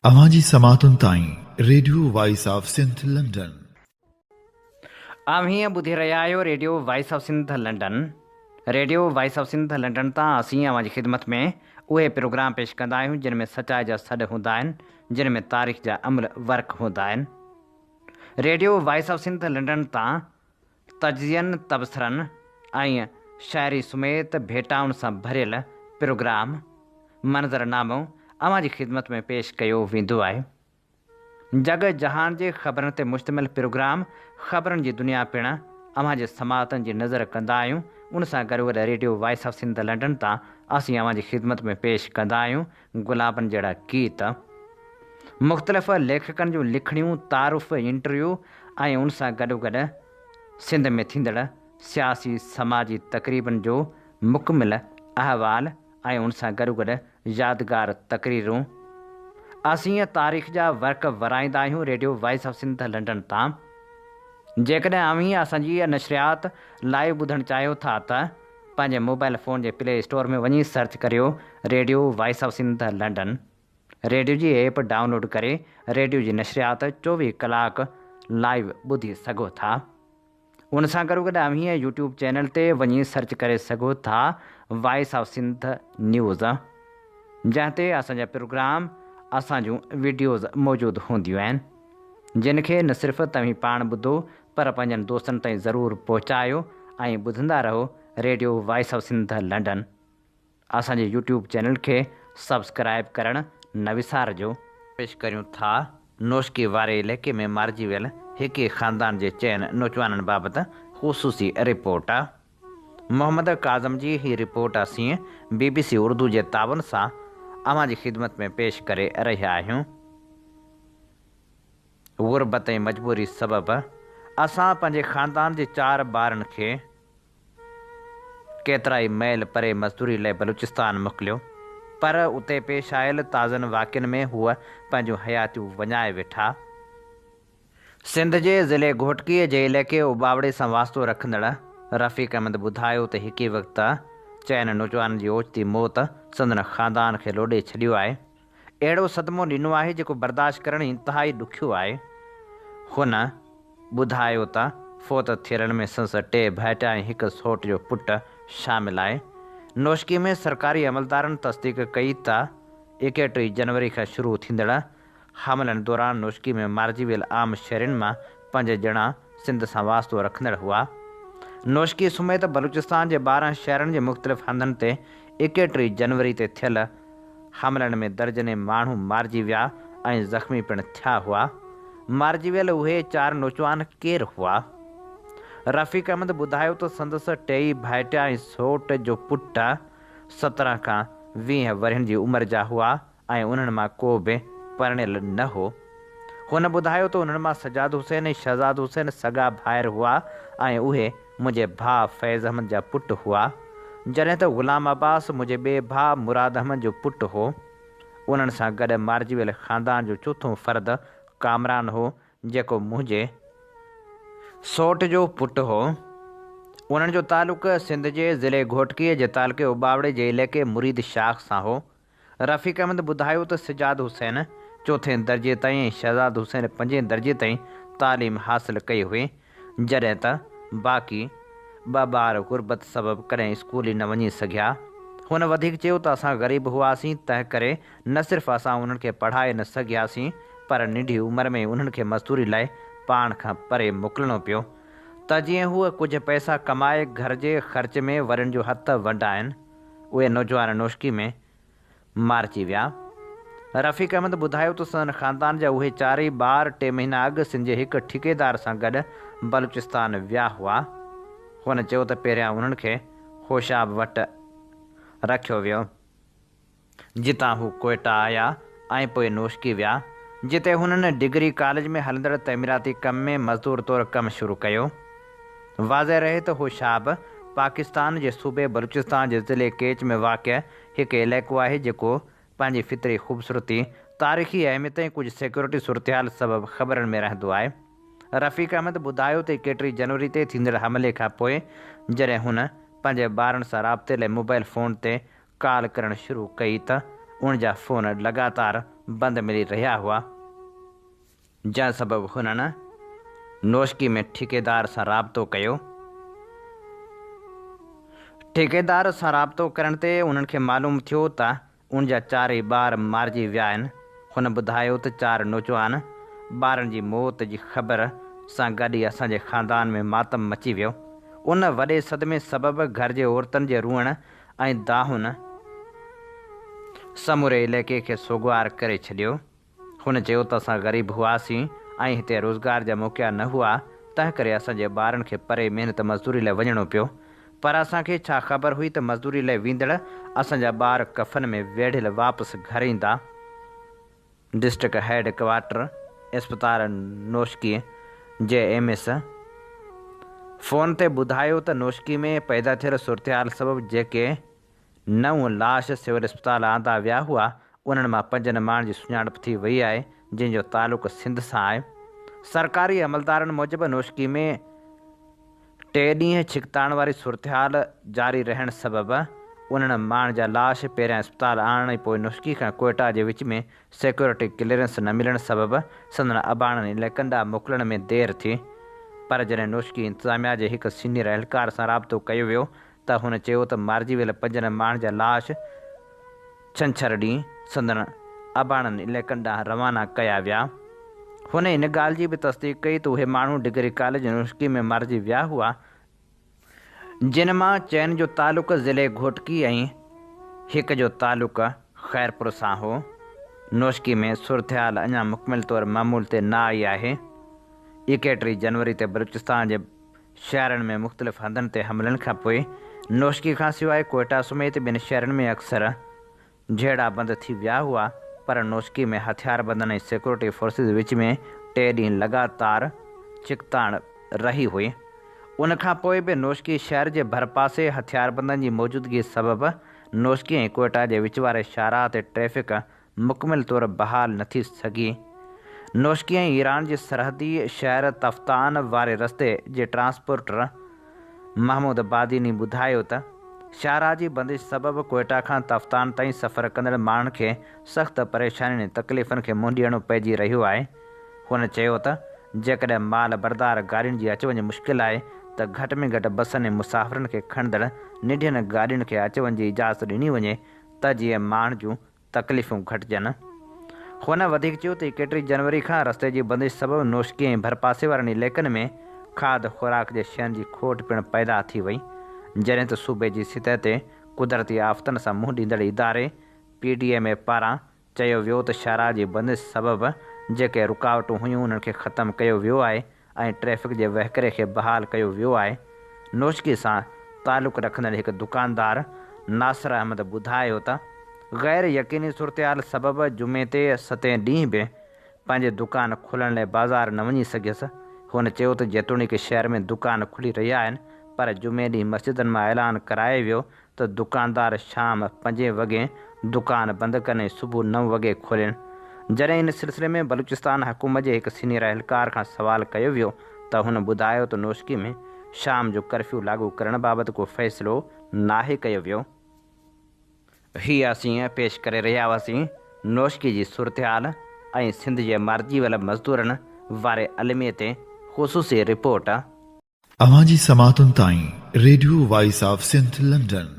اوهان جي سماعتن تائين radio voice of Sindh London. اوهين ٻڌي رهيا آهيو radio voice of Sindh London. Radio voice of Sindh London تان اسين اوهان جي خدمت ۾ اهي پروگرام پيش ڪندا آهيون جن ۾ سچائي جا سڏ هوندا آهن جن ۾ تاريخ جا املهه ورق هوندا آهن. Radio voice of Sindh London تان تجزين، تبصرن ۽ شاعري سميت ڀيٽائن سان ڀريل پروگرام منظرنامو اوهان جي خدمت ۾ پيش ڪيو ويندو آهي. جڳ جهان جي خبرن تي مشتمل پروگرام خبرن جي دنيا پڻ اوهان جي سماعتن جي نظر ڪندا آهيون. ان سان گڏوگڏ radio voice of Sindh London تان اسين اوهان جي خدمت ۾ پيش ڪندا آهيون گلابن جهڙا گيت، مختلف ليکڪن جون لکڻيون، تعارف، انٽرويو ۽ ان سان گڏوگڏ سنڌ ۾ ٿيندڙ سياسي سماجي تقريبن جو مڪمل احوال ۽ ان سان گڏوگڏ يادگار تقريرون. اسين تاريخ جا ورق ورائيندا آهيون radio voice of Sindh London تان. جيڪڏهن اوهين اسان جي نشريات لائيو ٻڌڻ چاهيو ٿا ته پنهنجي موبائل فون جي پلي اسٽور ۾ وڃي سرچ ڪريو radio voice of Sindh London. Radio جي ايپ ڊائونلوڊ ڪري ريڊيو جي نشريات 24 ڪلاڪ لائيو ٻڌي سگهو ٿا. ان سان گڏوگڏ اوهين يوٽيوب چينل تي وڃي سرچ ڪري سگهو ٿا وائس آف سنڌ نيوز جنهن تي اسان جا پروگرام اسان جون وڊيوز موجود هونديون آهن جن کي نه صرف توهين پاڻ ٻڌو پر پنهنجن دوستن تائين ضرور پهچايو ۽ ٻڌندا رهو radio voice of Sindh London. اسان جي يوٽيوب چينل کي سبسڪرائيب ڪرڻ نه وسارجو. پيش ڪريون ٿا نوشڪي واري علائقي ۾ مارجي ويل هڪ ئي خاندان جي چئن نوجوانن بابت خصوصي رپورٽ. محمد ڪاظم جي هي رپورٽ اسين بي بي سي اردو جي تعاون سان اوهان جي خدمت ۾ پيش ڪري رهيا آهيون. غربت ۽ مجبوري سبب اسان پنهنجي خاندان جي چار ٻارن کي ڪيترائي ميل پري مزدوري لاء بلوچستان موڪليو، پر اتي پيش آيل تازن واقعن ۾ هو پنهنجون حياتيون وڃائي ويٺا. سنڌ جي ضلعي گهوٽڪيء جي علائقي اوٻاوڙي سان واسطو رکندڙ رفيق احمد ٻڌايو ته هڪ ئي وقت چئن نوجوانن جي اوچتي موت سندن خاندان کي لوڏي ڇڏيو آهي. اهڙو صدمو ڏنو آهي جيڪو برداشت ڪرڻ انتهائي ڏکيو آهي. هن ٻڌايو ته فوت ٿيلن ۾ سندس ٽي ڀائٽيا ۽ هڪ سئوٽ جو پٽ شامل آهي. نوشڪي ۾ سرڪاري عملدارن تصديق ڪئي ته ايڪٽيهه جنوري کان شروع ٿيندڙ حملن دوران نوشڪي ۾ مارجي ويل عام شهرين مان پنج ڄڻا سنڌ سان واسطو رکندڙ هئا. نوشڪي سميت بلوچستان جي 12 شهرن جي مختلف هنڌن تي ايڪٽيهه جنوري تي ٿيل حملن ۾ درجنين ماڻهو مارجي ويا ۽ زخمي پڻ ٿيا هئا. مارجي ويل اهي چار نوجوان ڪير هئا؟ رفيق احمد ٻڌايو ته سندس ٽيئي ڀائٽيا ۽ سئوٽ جو پٽ 17 کان 20 ورهين جي عمر جا هئا ۽ انهن مان ڪو به پرڻيل نه هو. هن ٻڌايو ته انهن مان سجاد حسين ۽ شهزاد حسين سڳا ڀائر هئا ۽ اهي منهنجي ڀاء فيض احمد جا پٽ هئا، جڏهن ته غلام عباس منهنجي ٻئي ڀاء مراد احمد جو پٽ هو. انهن سان گڏ مارجي ويل خاندان جو چوٿون فرد ڪامران هو، جيڪو منهنجي سئوٽ جو پٽ هو. انهن جو تعلق سنڌ جي ضلعي گهوٽڪيء جي تعلقي اوٻاوڙي جي علائقي مريد شاخ سان هو. رفيق احمد ٻڌايو ته سجاد حسين چوٿين درجي تائين ۽ شهزاد حسين پنجين درجي تائين تعليم حاصل ڪئي هئي، جڏهن ته باقي ٻه ٻار غربت سبب ڪڏهن اسڪول ئي نه وڃي سگهيا. هن وڌيڪ چيو ته اسان غريب هئاسين، تنهن ڪري نه صرف اسان انهن کي پڙهائي نه سگهياسين پر ننڍي عمر ۾ ئي انهن کي مزدوري لاء پاڻ کان پري موڪلڻو پيو ته جيئن هو ڪجهه پئسا ڪمائي گهر جي خرچ ۾ وڏن جو هٿ ونڊائن. اهي نوجوان نوشڪي ۾ مارجي ويا. رفيق احمد ٻڌايو ته سندن خاندان جا اهي چارئي ٻار ٽي مهينا اڳ سنڌ جي هڪ ٺيڪيدار سان گڏ بلوچستان ويا هئا. هن چيو ته پهريان انهن کي خوشاب وٽ رکيو ويو، جتان هو ڪوئيٽا آيا ۽ پوء نوشڪي ويا، جتي هنن ڊگري ڪاليج ۾ هلندڙ تعميراتي ڪم ۾ مزدور طور ڪم شروع ڪيو. واضح رهي ته هوشاب پاڪستان جي صوبي بلوچستان جي ضلعي ڪيچ ۾ واقع هڪ علائقو آهي جيڪو پنهنجي فطري خوبصورتي، تاريخي اهميت ۽ ڪجهه سيڪيورٽي صورتحال سبب خبرن ۾ رهندو آهي. رفيق احمد ٻڌايو ته ايڪٽيهه جنوري تي ٿيندڙ حملي کان پوء جڏهن هن پنهنجي ٻارن سان رابطي لاء موبائل فون تي ڪال ڪرڻ شروع ڪئي ته ان جا فون لڳاتار بند ملي رهيا هئا، جنهن سبب هنن نوشڪي ۾ ٺيڪيدار سان رابطو ڪيو. ٺيڪيدار سان رابطو ڪرڻ تي انهن کي معلوم ٿيو ته ان جا چارئي ٻار مارجي ويا آهن. هن ٻڌايو ته چار نوجوان ٻارن جي موت جي خبر سان گڏ ئي اسان جي خاندان ۾ ماتم مچي ويو. ان وڏي صدمي سبب گهر جي عورتن جي روئڻ ۽ دانهن سموري علائقي کي سوڳوار ڪري ڇڏيو. هن چيو ته اسان غريب هئاسين ۽ هتي روزگار جا موقعا نه هئا، تنهنڪري اسان جي ٻارن کي پري محنت مزدوري لاء وڃڻو پيو. پر اسان کي ڇا خبر هئي ته مزدوري لاء ويندڙ اسان جا ٻار ڪفن ۾ ويڙهيل واپس گهر ايندا. ڊسٽرڪٽ هيڊ ڪوارٽر اسپتال نوشڪي جي ايم ايس فون تي ٻڌايو ته نوشڪي ۾ پيدا ٿيل صورتحال سبب جيڪي نو لاش سول اسپتال آندا ويا هئا، انهن مان پنجن ماڻهن جي سڃاڻپ ٿي وئي آهي، جن جو تعلق سنڌ سان آهي. سرڪاري عملدارن موجب نوشڪي ۾ ٽي ڏينهن ڇڪتاڻ واري صورتحال جاري رهڻ سبب انهن ماڻهن جا لاش پهريان اسپتال آڻڻ ۽ پوء نوشڪي کان ڪوئيٽا جي وچ ۾ سيڪيورٽي ڪليئرنس نه ملڻ سبب سندن اباڻن علائقن ڏانهن موڪلڻ ۾ دير ٿي پر جڏهن نوشڪي انتظاميا جي هڪ سينيئر اهلڪار سان رابطو ڪيو ويو ته هن چيو ته مارجي ويل پنجن ماڻهن جا لاش ڇنڇر ڏينهن سندن اباڻن علائقن ڏانهن روانا ڪيا ويا. هن ان ڳالهه جي به تصديق ڪئي ته اهي ماڻهو ڊگري ڪاليج نوشڪي ۾ مارجي ويا هئا، جن مان چئن جو تعلق ضلعي گهوٽڪي ۽ هڪ جو تعلق خيرپور سان هو. نوشڪي ۾ صورتحال اڃا مڪمل طور معمول تي نه آئي آهي. ايڪيٽري جنوري تي بلوچستان جي شهرن ۾ مختلف هنڌن تي حملن کانپوء نوشڪي کانسواء ڪوئيٽا سميت ٻين شهرن ۾ اڪثر جهيڙا بند ٿي ويا هئا پر نوشڪي ۾ هٿياربندن ۽ سيڪيورٽي فورسز وچ ۾ ٽي ڏينهن لڳاتار ڇڪتاڻ رهي هئي. ان کانپوء به نوشڪي شهر جي ڀرپاسي هٿياربندن جي موجودگي سبب نوشڪي ۽ ڪوئيٽا جي وچ واري شاهراهه تي ٽريفڪ مڪمل طور بحال نه ٿي سگهي. نوشڪي ۽ ايران جي سرحدي شهر تفتان واري رستي جي ٽرانسپورٽر محمود باديني ٻڌايو ته شاهراهه جي بندش سبب ڪوئيٽا کان تفتان تائين سفر ڪندڙ ماڻهن کي سخت پريشانين ۽ تڪليفن کي منهن ڏيڻو پئجي رهيو آهي. هن چيو ته جيڪڏهن مال بردار گاڏين جي اچ وڃ مشڪل آهي ته گهٽ ۾ گهٽ بسن ۽ مسافرن کي کڻندڙ ننڍين گاڏين کي اچ وڃ جي اجازت ڏني وڃي ته جيئن ماڻهن جون تڪليفون گهٽجن. هن وڌيڪ چيو ته ايڪٽيهه جنوري کان رستي جي بندش سبب نوشڪي ۽ ڀرپاسي وارن علائقن ۾ کاڌ خوراڪ جي شين جي کوٽ پڻ پيدا ٿي وئي، جڏهن ته صوبي جي سطح تي قدرتي آفتن سان منهن ڏيندڙ اداري پي ڊي ايم اي پاران چيو ويو ته شاهراهه جي بندش سبب جيڪي رڪاوٽون هيون انهن کي ختم ڪيو ويو آهي ۽ ٽريفڪ جي وهڪري کي بحال ڪيو ويو آهي. نوشڪي سان تعلق رکندڙ هڪ دڪاندار ناصر احمد ٻڌايو ته غير يقيني صورتحال سبب جمعي تي ستين ڏينهن به پنهنجي دڪان کولڻ لاء بازار نه وڃي سگهيس. هن چيو ته جيتوڻيڪ شهر ۾ دڪان کلي رهيا آهن پر جمعي ڏينهن مسجدن مان اعلان ڪرايو ويو ته دڪاندار شام پنجين وڳي دڪان بند ڪن ۽ صبح نو وڳي کولين. جڏهن ان سلسلي ۾ بلوچستان حڪومت جي هڪ سينيئر اهلڪار کان سوال ڪيو ويو ته هن ٻڌايو ته نوشڪي ۾ شام جو ڪرفيو لاڳو ڪرڻ بابت ڪو فيصلو ناهي ڪيو ويو. هي اسين پيش ڪري رهيا هئاسين نوشڪي جي صورتحال ۽ سنڌ جي مارجي ويل مزدورن واري الميي تي خصوصي رپورٽ. اوهان جي سماعتن تائين radio voice of Sindh London.